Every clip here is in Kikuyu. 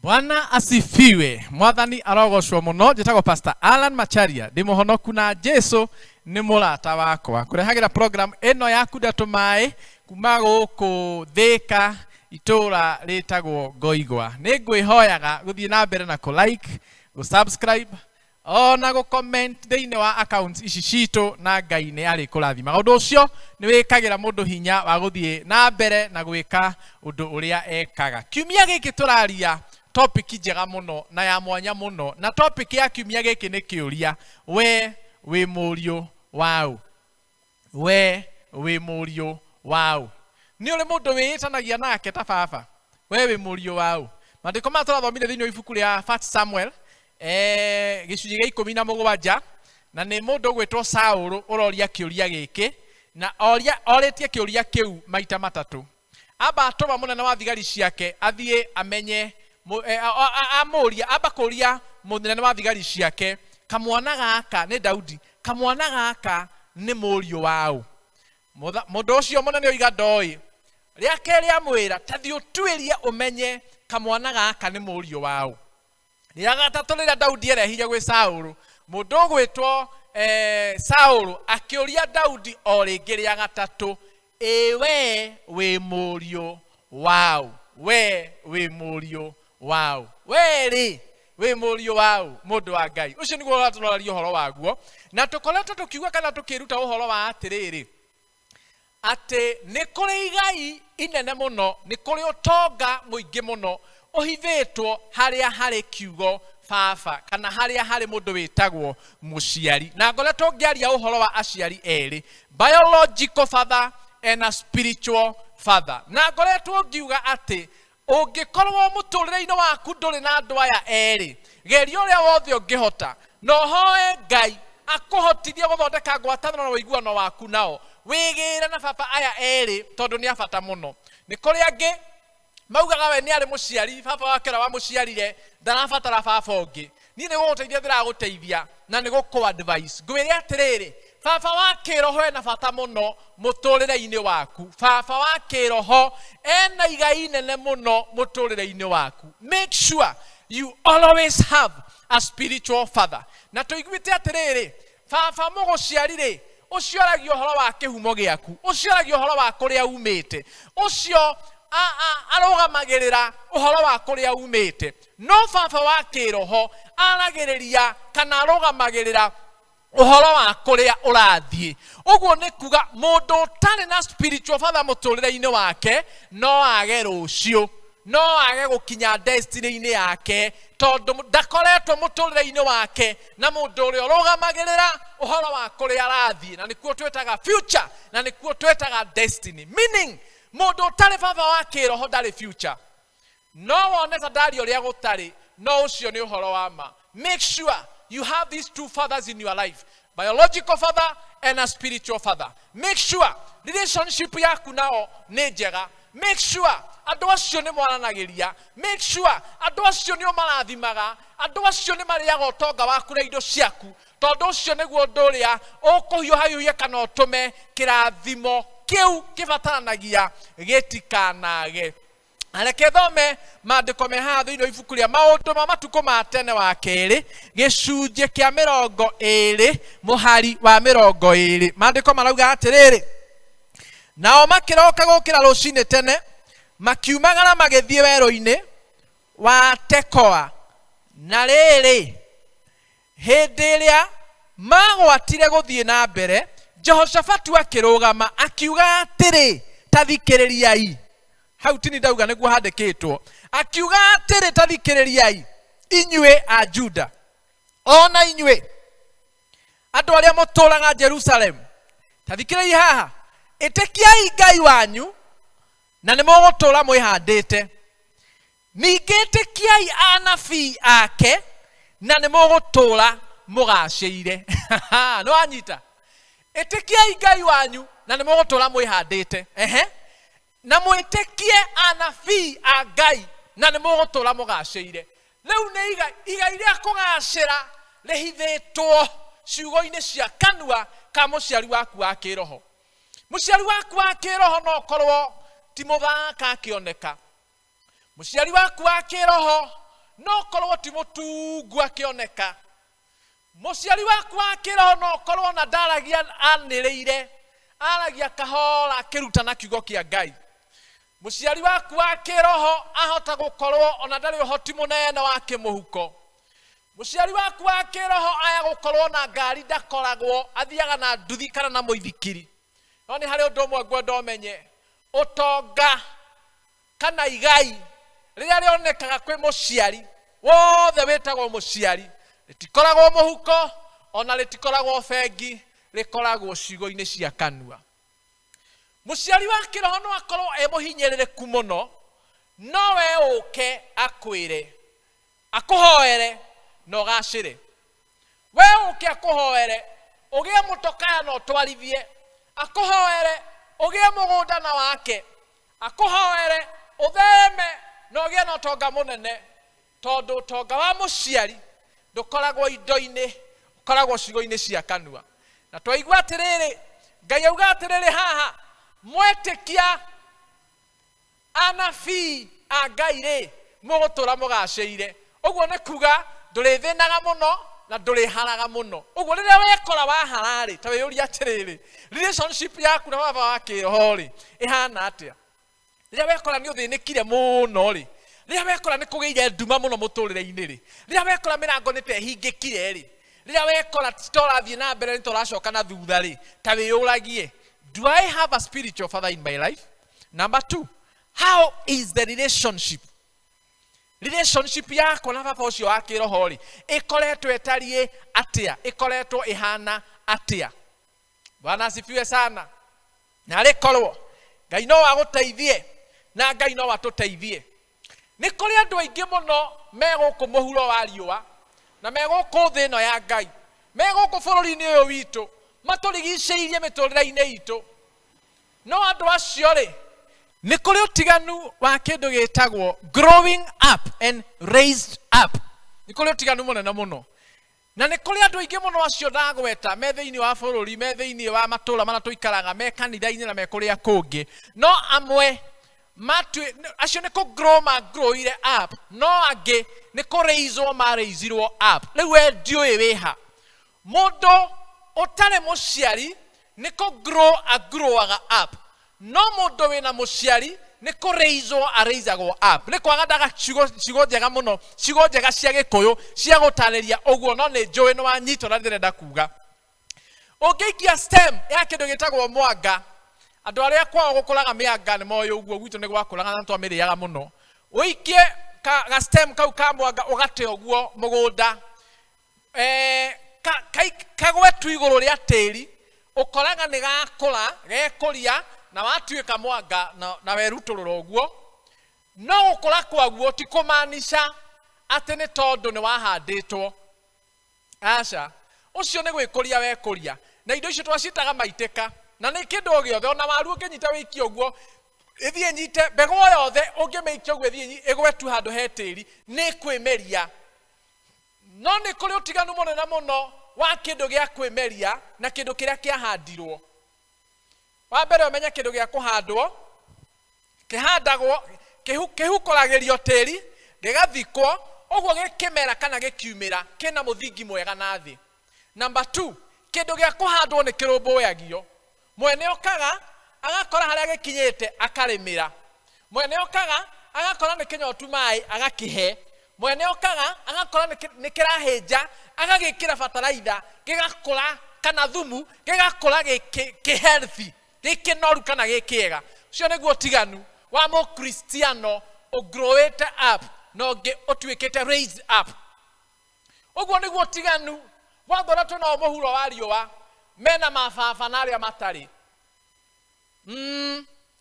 Bwana asifiwe. Mwathani arogocwo muno. Njĩtagwo Pastor Alan Macharia, ndĩ mũhonoku na Jesu nĩ mũrata wakwa. Kũrehagĩra program ĩno ya Kunda Tũmaĩ kuma gũkũ Thĩka, itũũra rĩtagwo Ngoigwa. Nĩ ngwĩhoyaga gũthiĩ na mbere na kũ like, gũ subscribe ona gũ comment thĩinĩ wa accounts ici citũ, na Ngai nĩ arĩkũrathimaga. Ũndũ ũcio nĩ wĩkagĩra mũndũ hinya wa gũthiĩ na mbere na gwĩka ũndũ ũrĩa ekaga. Kiumia gĩkĩ tũraria topic njega mũno na ya mwanya mũno, na topic ya kiumia gĩkĩ nĩ kĩũria: we wĩ mũriũ waũ? We wĩ mũriũ waũ? Nĩ ũrĩ mũndũ wĩĩtanagia nake ta baba? We wĩ mũriũ waũ? Maandĩko maya tũrathomire thĩinĩ wa ibuku rĩa First Samuel, gĩcunjĩ gĩa 17, na nĩ mũndũ ũgwĩtwo Saũlũ ũroria kĩũria gĩkĩ, na oria orĩtie kĩũria kĩu maita matatũ. Amba atũma mũnene wa thigari ciake athiĩ amenye, amũria, amba kũria mũnene wa thigari ciake, kamwana gaka nĩ Daudi, kamwana gaka nĩ mũriũ waũ? Mũndũ ũcio mũnene oiga ndoĩ. Rĩa kerĩ amwĩra, ta thiĩ ũtuĩrie ũmenye kamwana gaka nĩ mũriũ waũ. Rĩa gatatũ, rĩrĩa Daudi erehire gwĩ Saũlũ, mũndũ ũgwĩtwo Saũlũ akĩũria Daudi o rĩngĩ rĩa gatatũ, ĩ we wĩ mũriũ waũ? We wĩ mũriũ waũ? We rĩ wĩ mũriũ waũ? Mũndũ wa Ngai, ũcio nĩguo ũratũroraria ũhoro waguo, na tũkoretwo tũkiuga kana tũkĩruta ũhoro wa atĩrĩrĩ, atĩ nĩ kũrĩ igai inene mũno, nĩ kũrĩ ũtonga mũingĩ mũno ũhithĩtwo harĩa harĩ kiugo baba, kana harĩa harĩ mũndũ wĩtagwo mũciari. Na ngoretwo ngĩaria ũhoro wa aciari erĩ, biological father and a spiritual father, na ngoretwo ngiuga atĩ ũngĩkorwo mũtũrĩre-inĩ waku ndũrĩ na andũ aya erĩ, geria ũrĩa wothe ũngĩhota na ũhoe Ngai akũhotithie gũthondeka ngwatanĩro na ũiguano waku nao, wĩgĩre na baba aya erĩ, tondũ nĩ a bata mũno. Nĩ kũrĩ angĩ maugaga we nĩ arĩ mũciari, baba wake ũrĩa wamũciarire, ndarabatara baba ũngĩ. Niĩ nĩ gũgũteithia ndĩragũteithia na nĩ gũkũ advice, ngwĩre atĩrĩrĩ, baba wa kĩroho ena bata mũno mũtũrĩre-inĩ waku. Baba wa kĩroho ena igai inene mũno mũtũrĩre-inĩ waku. Make sure you always have a spiritual father. Na tũiguĩte atĩrĩrĩ, baba mũgũciari rĩ, ũcio aragia ũhoro wa kĩhumo gĩaku, ũcio aragia ũhoro wa kũrĩa umĩte, ũcio arũgamagĩrĩra ũhoro wa kũrĩa umĩte. No baba wa kĩroho aragĩrĩria kana arũgamagĩrĩra ũhoro wa kũrĩa ũrathiĩ. Ũguo nĩ kuga mũndũ ũtarĩ na spiritual father mũtũrĩre-inĩ wake no age rũciũ, no age gũkinya destiny-inĩ yake, tondũ ndakoretwo mũtũrĩre-inĩ wake na mũndũ ũrĩa ũrũgamagĩrĩra ũhoro wa kũrĩa arathiĩ, na nĩkuo twĩtaga future, na nĩkuo twĩtaga destiny. Meaning, mũndũ ũtarĩ baba wa kĩroho ndarĩ future. No wone ta ndaria ũrĩa gũtarĩ, no ũcio nĩ ũhoro wa ma. Make sure you have these two fathers in your life, biological father and a spiritual father. Make sure relationship yaku nao nĩ njega. Make sure andũ acio nĩ mwaranagĩria. Make sure andũ acio nĩ ũmarathimaga. Andũ acio nĩ marĩaga ũtonga waku na indo ciaku, tondũ ũcio nĩguo ũndũ ũrĩa ũkũhiũhahiũhia kana ũtũme kĩrathimo kĩu kĩbataranagia gĩtikanage. Reke thome maandĩko me haha thĩinĩ wa ibuku rĩa Maũndũ ma Matukũ ma Tene wa Kerĩ, gĩcunjĩ kĩa 20, mũhari wa 20. Maandĩko marauga atĩrĩrĩ, nao makĩroka gũkĩra rũcinĩ tene, makiumagara magĩthiĩ werũ-inĩ wa Tekoa. Na rĩrĩ, hĩndĩ ĩrĩa magwatire gũthiĩ na mbere, Jehoshafatu akĩrũgama akiuga atĩrĩ, ta thikĩrĩriai. Hau tini ndauga nĩguo handĩkĩtwo. Akiuga atĩrĩ, ta thikĩrĩriai inyuĩ a Juda, ona inyuĩ andũ arĩa mũtũũraga Jerusalemu, ta thikĩrĩriai haha, ĩtĩkiai Ngai wanyu na nĩ mũgũtũũra mwĩhandĩte. Ningĩ ĩtĩkiai anabii ake na nĩ mũgũtũũra mũgacĩire. Nĩ wanyita? Ĩtĩkiai Ngai wanyu na nĩ mũgũtũũra mwĩhandĩte. Ehe, na mwĩtĩkie anabii a Ngai na nĩ mũgũtũũra mũgacĩire. Rĩu nĩ igai rĩa kũgacĩra rĩhithĩtwo ciugo-inĩ cia kanua ka mũciari waku wa kĩroho. Mũciari waku wa kĩroho no korwo ti mũthaka akĩoneka. Mũciari waku wa kĩroho No korwo ti mũtungu akĩoneka. Mũciari waku wa kĩroho no korwo na ndaragia anĩrĩire, aragia kahora akĩrutana kiugo kĩa Ngai. Mũciari waku wa kĩroho ahota gũkorwo ona ndarĩ ũhoti mũnene wa kĩmũhuko. Mũciari waku wa kĩroho aya gũkorwo na ngari ndakoragwo, athiaga na nduthi kana na mũithikiri. No nĩ harĩ ũndũ ũmwe ngwenda ũmenye, ũtonga kana igai rĩrĩa rĩonekaga kwĩ mũciari wothe wĩtagwo mũciari rĩtikoragwo mũhuko ona rĩtikoragwo bengi, rĩkoragwo ciugo-inĩ cia kanua. Mũciari wa kĩroho no akorwo e mũhinyĩrĩrĩku mũno, no we ũke akwĩre akũhoere na ũgacĩre. We ũke akũhoere ũgĩe mũtokaya na ũtwarithie, akũhoere ũgĩe mũgũnda na wake, akũhoere ũthereme na ũgĩe na ũtonga mũnene, tondũ ũtonga wa mũciari ndũkoragwo indo-inĩ, ũkoragwo ciugo-inĩ cia kanua. Na twaigua atĩrĩrĩ, Ngai auga atĩrĩrĩ haha, mwetĩkia anabii a Ngai rĩ, mũgũtũra mũgacĩire. Ũguo nĩ kuga ndũrĩthĩnaga mũno na ndũrĩharaga mũno. Ũguo rĩrĩa wekora wahara rĩ, ta wĩyũrie atĩrĩrĩ, relationship yaku na baba wa kĩroho rĩ, ĩhana atĩa? Rĩrĩa wekora nĩ ũthĩnĩkire mũno rĩ, rĩrĩa wekora nĩ kũgĩire nduma mũno mũtũrĩre-inĩ rĩ, rĩrĩa wekora mĩrango nĩ ta ĩhingĩkire rĩ, rĩrĩa wekora ti ta ũrathiĩ na mbere nĩ ta ũracoka na thutha rĩ, ta wĩyũragie, do I have a spiritual father in my life? Number two, how is the relationship? Relationship yakwa na baba ũcio wa kĩroho rĩ, ĩkoretwo ĩtariĩ atĩa? Ĩkoretwo ĩhana atĩa? Bwana asifiwe sana. Na arĩ korwo Ngai no agũteithie na Ngai no atũteithie. Nĩ kũrĩ andũ aingĩ mũno me gũkũ mũhuro wa riũa na me gũkũ thĩ ĩno ya Ngai, me gũkũ bũrũri-inĩ ũyũ witũ, matũrigicĩirie mĩtũrĩre-inĩ itũ. No andũ acio rĩ, nĩ kũrĩ ũtiganu wa kĩndũ gĩtagwo growing up and raised up. Nĩ kũrĩ ũtiganu mũnene mũno. Na nĩ kũrĩ andũ aingĩ mũno acio ndagweta me thĩinĩ wa bũrũri, me thĩinĩ wa matũũra marĩa tũikaraga, me kanitha-inĩ na me kũrĩa kũngĩ. No amwe acio nĩ kũ grow ma growire up, no angĩ nĩ kũ raise ma raisirwo up. Rĩu we ndiũĩ wĩha. Mũndũ ũtarĩ mũciari nĩ kũ grow a growaga up, no mũndũ wĩna mũciari nĩ kũ raise araisagwo up. Nĩ kwaga ndaga ciugo njega mũno, ciugo njega cia Gĩkũyũ cia gũtarĩria ũguo, no nĩ njũĩ nĩ wanyita ũrĩa ndĩrenda kuga. Ũngĩikia stem ya kĩndũ gĩtagwo mwanga, andũ arĩa kwao gũkũraga mĩanga nĩ moĩ ũguo, gwitũ nĩ gwakũraga na twamĩrĩaga mũno. Ũikie ga stem kau ka mwanga ũgate ũguo mũgũnda, kagwe tu igũrũ rĩa tĩri, ũkoraga nĩ gakũra, gekũria na watuĩka mwanga na werutũrũra ũguo. No gũkũra kwaguo ti kũmaanisha atĩ nĩ tondũ nĩ wahandĩtwo. Aca, ũcio nĩ gwĩkũria wekũria. Na indo icio twaciĩtaga maitĩka, na nĩ kĩndũ o gĩothe, ona waru ũngĩnyita wĩikie ũguo, ĩthiĩ ĩnyite mbegũ o yothe ũngĩmĩikia ũguo ĩthiĩ ĩgwe tu handũ he tĩri, nĩ ĩkwĩmeria. No nĩ kũrĩ ũtiganu mũnene mũno wa kĩndũ gĩa kwĩmeria na kĩndũ kĩrĩa kĩahandirwo. Wa mbere ũmenye kĩndũ gĩa kũhandwo, kĩhandagwo, kĩhukũragĩrio tĩri, gĩgathikwo, ũguo gĩkĩmera kana gĩkiumĩra, kĩna mũthingi mwega na thĩ. Number 2, kĩndũ gĩa kũhandwo nĩ kĩrũmbũyagio. Mwene okaga, agakora harĩa gĩkinyĩte, akarĩmĩra. Mwene okaga, agakora nĩ kĩnyotu maĩ, agakĩhe. Mwene okaga, agakora nĩ kĩrahĩnja, agagĩkĩra bataraitha, gĩgakũra kana thumu, gĩgakũra gĩ healthy, gĩkĩnoru kana gĩkĩega. Ũcio nĩguo ũtiganu wa mũkristiano ũgrowĩte up na ũngĩ ũtuĩkĩte raised up. Ũguo nĩguo ũtiganu wa andũ arĩa twĩnao mũhuro wa riũa, mena mababa na arĩa matarĩ.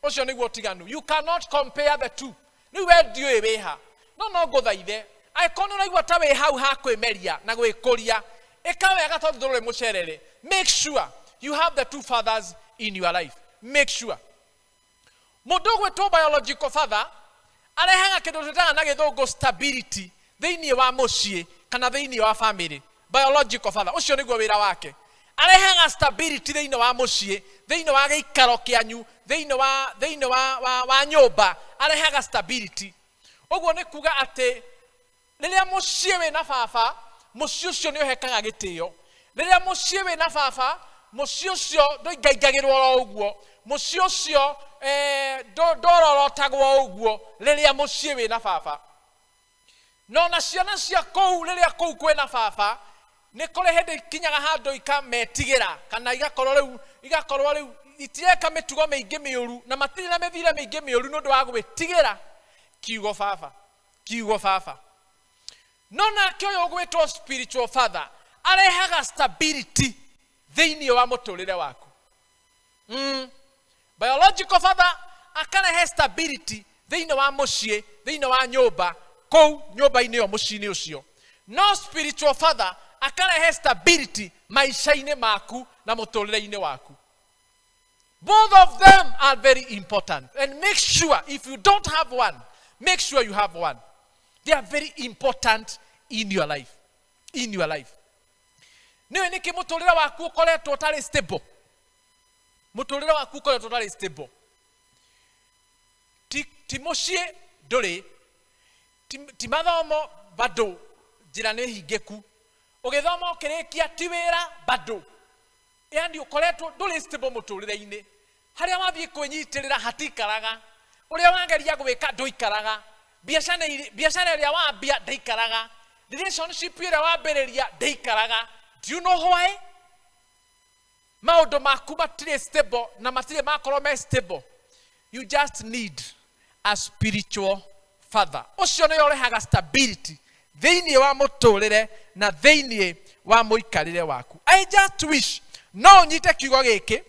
Ũcio nĩguo ũtiganu. You cannot compare the two. Rĩu we ndiũĩ wĩha, no no ngũthaithe, angĩkorwo nĩ ũraigua ta wĩ hau ha kwĩmeria na gwĩkũria, ĩka wega tondũ ndũrĩ mũcerere. Make sure you have the two fathers in your life. Make sure. Mũndũ ũgwĩtwo biological father arehaga kĩndũ twĩtaga na gĩthũngũ stability thĩinĩ wa mũciĩ kana thĩinĩ wa family. Biological father, ũcio nĩguo wĩra wake. Arehaga stability thĩinĩ wa mũciĩ, thĩinĩ wa gĩikaro kĩanyu, thĩinĩ wa nyũmba, arehaga stability. Ũguo nĩ kuga atĩ Rĩrĩa mũciĩ wĩna baba, mũciĩ ũcio nĩ ũhekaga gĩtĩo. Rĩrĩa mũciĩ wĩna baba, mũciĩ ũcio ndũingaingagĩrwo oro ũguo, mũciĩ ũcio ndororotagwo ũguo rĩrĩa mũciĩ wĩna baba. No na ciana cia kũu, rĩrĩa kũu kwĩna baba, nĩ kũrĩ hĩndĩ ikinyaga handũ ikametigĩra, kana igakorwo rĩu itireka mĩtugo mĩingĩ mĩũru, na matirĩ na mĩthiĩre mĩingĩ mĩũru nĩ ũndũ wa gwĩtigĩra kiugo baba, kiugo baba. No nake ũyũ ũgwĩtwo spiritual father arehaga stability thĩinĩ wa mũtũrĩre waku. Biological father akarehe stability thĩinĩ wa mũciĩ, thĩinĩ wa nyũmba, kũu nyũmba-inĩ ĩyo, mũciĩ-inĩ ũcio. No spiritual father akarehe stability maica-inĩ maku na mũtũrĩre-inĩ waku. Both of them are very important. And make sure, if you don't have one, make sure you have one. They are very important in your life. In your life. Nĩũĩ nĩkĩ mũtũrĩre waku ũkoretwo ũtarĩ stable? Mũtũrĩre waku ũkoretwo ũtarĩ stable. Ti mũciĩ ndũrĩ, ti mathomo bado, njĩra nĩ hingĩku. Ũgĩthoma ũkĩrĩkia ti wĩra bado. Yani ũkoretwo ndũrĩ stable mũtũrĩre-inĩ. Harĩa wathiĩ kwĩnyitĩrĩra hatikaraga. Ũrĩa wageria gwĩka ndũikaraga. Biacara ĩrĩa wambia ndĩikaraga. Relationship ĩrĩa wambĩrĩria ndĩikaraga. Do you know why? Maũndũ maku matirĩ stable na matirĩ makorwo me stable. You just need a spiritual father. Ũcio nĩwe ũrehaga stability thĩinĩ wa mũtũrĩre na thĩinĩ wa mũikarĩre waku. I just wish no ũnyite kiugo gĩkĩ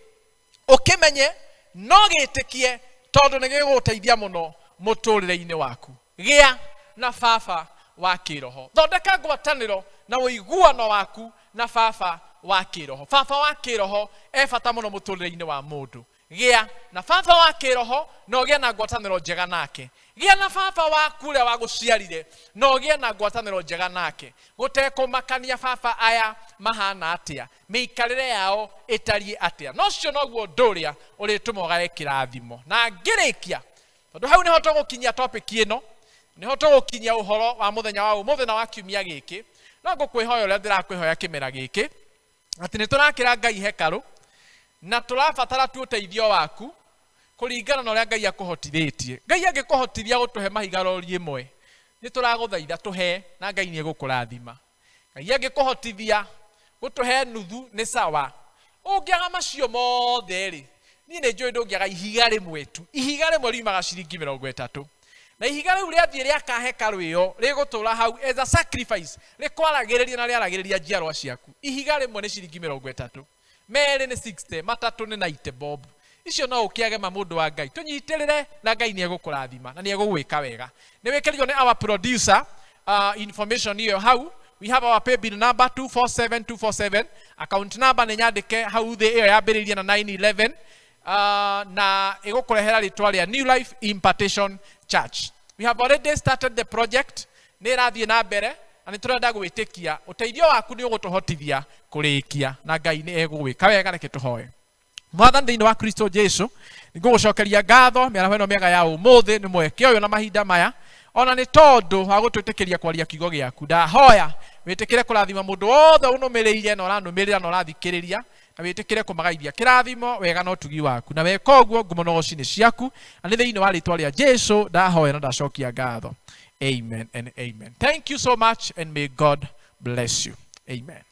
ũkĩmenye, no gĩtĩkie, tondũ nĩ gĩgũgũteithia mũno mũtũrĩre-inĩ waku. Gĩa na baba wa kĩroho. Thondeka ngwatanĩro na ũiguano waku na baba wa kĩroho. Baba wa kĩroho e bata mũno mũtũrĩre-inĩ wa mũndũ. Gĩa na baba wa kĩroho na ũgĩe na ngwatanĩro njega nake. Gĩa na baba waku ũrĩa wagũciarire na ũgĩe na ngwatanĩro njega nake. Gũtekũmakania baba aya mahana atĩa, mĩikarĩre yao ĩtariĩ atĩa. Na ũcio noguo ũndũ ũrĩa ũrĩtũma ũgae kĩrathimo. Na ngĩrĩkia, tondũ hau nĩho tũgũkinyia topic ĩno, nĩho tũgũkinyia ũhoro wa mũthenya wa ũmũthĩ na wa kiumia gĩkĩ. No ngũkwĩhoya ũrĩa ndĩrakwĩhoya kĩmera gĩkĩ, atĩ nĩ tũrakĩra Ngai hekarũ na tũrabatara tu ũteithio waku kũringana na ũrĩa Ngai akũhotithĩtie. Ngai angĩkũhotithia gũtũhe mahiga rori ĩmwe, nĩ tũragũthaitha tũhe na Ngai nĩ egũkũrathima. Ngai angĩkũhotithia gũtũhe nuthu nĩ sawa. Ũngĩaga macio mothe rĩ, niĩ nĩ njũĩ ndũngĩaga ihiga rĩmwe tu. Ihiga rĩmwe riumaga ciringi mĩrongo ĩtatũ. Na ihiga rĩu rĩathiĩ rĩaka hekarũ ĩyo, rĩgũtũra hau as a sacrifice, rĩkwaragĩrĩria na rĩaragĩrĩria njiarwa ciaku. Ihiga rĩmwe nĩ ciringi mĩrongo ĩtatũ, merĩ nĩ 60, matatũ nĩ 90 bob. Icio no ũkĩage ma mũndũ wa Ngai. Tũnyitĩrĩre na Ngai nĩ egũkũrathima na nĩ egũgwĩka wega. Nĩ wĩkĩrirwo nĩ our producer, information ĩyo hau. We have our pay bill number 247247. Account number nĩ nyandĩke hau thĩ, ĩyo yambĩrĩirie na 911. Na ĩgũkũrehera rĩtwa rĩa New Life Impartation Church. We have already started the project. Nĩ ĩrathiĩ na mbere na nĩ tũrenda gwĩtĩkia ũteithio waku nĩ ũgũtũhotithia kũrĩkia na Ngai nĩ egũgwĩka wega. Reke tũhoe. Mwathani, thĩinĩ wa Kristo Jesu, nĩngũgũcokeria ngatho mĩaraho ĩno mĩega ya ũmũthĩ nĩ mweke ũyũ na mahinda maya, ona nĩ tondũ wa gũtwĩtĩkĩria kwaria kiugo gĩaku. Ndahoya wĩtĩkĩre kũrathima mũndũ wothe ũnũmĩrĩire na ũranũmĩrĩra na ũrathikĩrĩria, na wĩtĩkĩre kũmagaithia kĩrathimo wega na ũtugi waku, na weka ũguo ngumo na ũgoci nĩ ciaku, na nĩ thĩinĩ wa rĩtwa rĩa Jesu ndahoya na ndacokia ngatho. Amen and amen. Thank you so much and may God bless you. Amen.